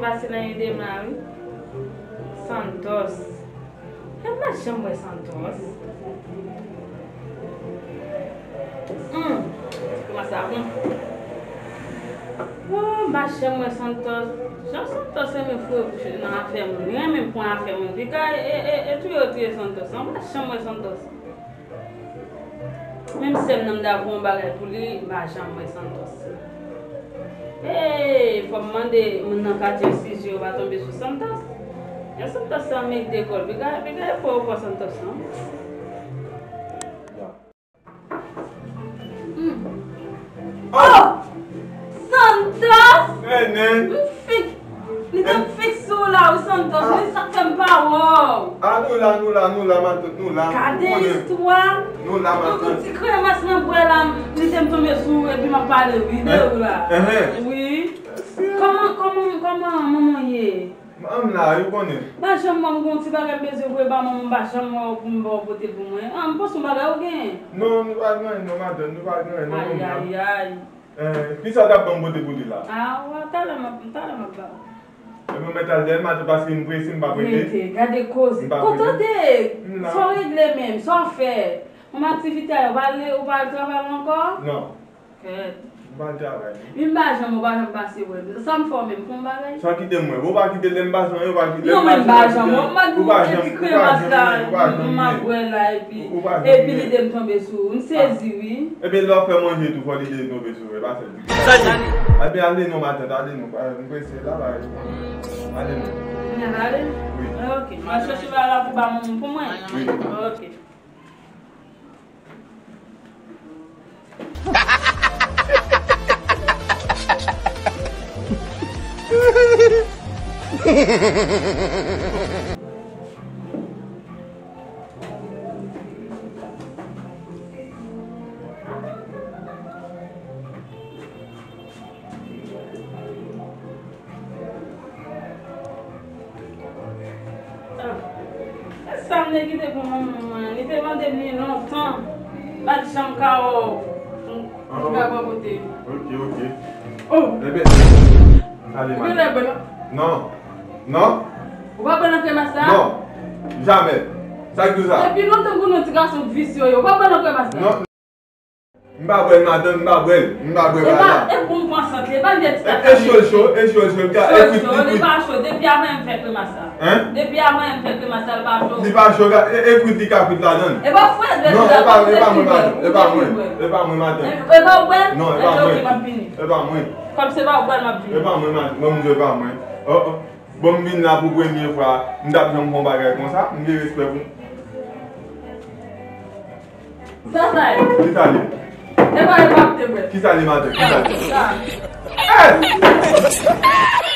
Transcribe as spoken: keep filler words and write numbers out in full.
Pase nan ide m la, wi. Santos. E m pa janm wè Santos. Hmm. Kòman sa bon? Oh, m pa janm wè Santos. Jan Santos renmen foure bouch li nan afè moun. Li renmen pran afè moun. Piga e, e, e touye, touye Santos. M pa janm wè Santos. Menm sè m nan m ta fè yon bagay pou li, m pa janm wè Santos. Hey, fò m mande moun nan katye si je yo pa tonbe sou Santos. E Santos sa mèt dekòl. Piga, piga e fò yo fò Santos non. Hmm. Oh! Santos! Hey, nen. M fik, li te fik sou ou la, wi, Santos. Men sa k fè m pa wè w. Ah, nou la, nou la, nou la, matant, nou la. Gade istwa. Nou la, matant. Yon ti kremas nan bwè la, li te m tonbe sou ou, epi m ap pale, wi, de ou la. Wi. Kòman, kòman, kòman manman w ye? M la, ou konnen. M pa janm wè w, m gen yon ti bagay m bezwen voye ba manman m, m pa janm wè w pou m ba w pote pou mwen. Ah, m panse yon bagay ou genyen. Non, nou pa gen anyen non, madanm, nou pa gen anyen non, manmi. Ayayay. Eh, kisa w t ap ban m pote pou li la? Ah, w a, talè m ap, talè m ap ba w. Epi w mèt al dèyè m, madanm, paske m prese, m p ap rete. Rete, gade koze. M p ap rete. Kontante! M la. Sa w regle menm, sa w fè? Kòm aktivite a, ou pa al, ou pa al travay ankò? Non. Kèt. M pa al travay, non. Wi, m pa janm, ou pa janm pase wè m. Sa m fè w menm, fè yon bagay? Sa kite m wè. Ou pa kite lè m pa janm, ou pa kite lè m pa janm. Non, men m pa janm wè. M pa di w epi kremas la, m ap wè la, epi, epi lide m tonbe sou ou. M sezi, wi. Epi lè w fè manje tou, fò lide tonbe sou ou, e pa sèl ti kremas. Epi ale non, matant, ale non. M prese la, ba, ale non. N a ale? Wi. Ok. M al chèche bagay la pou ba moun pou mwen. Wi. Ok. Ah, e sa m te kite pou manman mwen. Li te mande m li lontan. M pa t janm ka wè w. M pa bò kote. Ok, ok. Oh! Ebyen, ale, madanm. Ou genlè bwè l? Non. Non. Ou pa bwè nan kremas la? Non. Jamè. Sa k di w sa? Depi lontan pou nou ti gason visye yo. Ou pa bwè nan kremas la? Non. M pa bwè l, madanm, m pa bwè l. M pa bwè l la. E pa, e pou m pran sant li, e pa vye ti sa. E cho l cho, e cho l cho, li ka, e kwit li kwit. Li pa cho, depi avan m fè kremas la. Hein? Depi avan m fè kremas la, li pa cho. Li pa cho, e, e kwit li ka kwit ladan l. E pa frèt vè. Non, e pa, e pa mwen, madanm. E pa mwen. E pa mwen, madanm. E pa w bwè l? Non, e pa mwen. Ok, m ap vini. E pa mwen. Kòm se pa w bwè l, m ap vini. E pa mwen, madanm. Mwen, m di w e pa mwen. Oh, oh. Bon, m vin la pou premye fwa. M t ap janm fè yon bagay konsa. M gen respè pou. Sa sa ye? Ki sa l ye? E pa, e pa te bwè. Ki sa l ye, madanm? Ki sa l ye? Sa. Hey!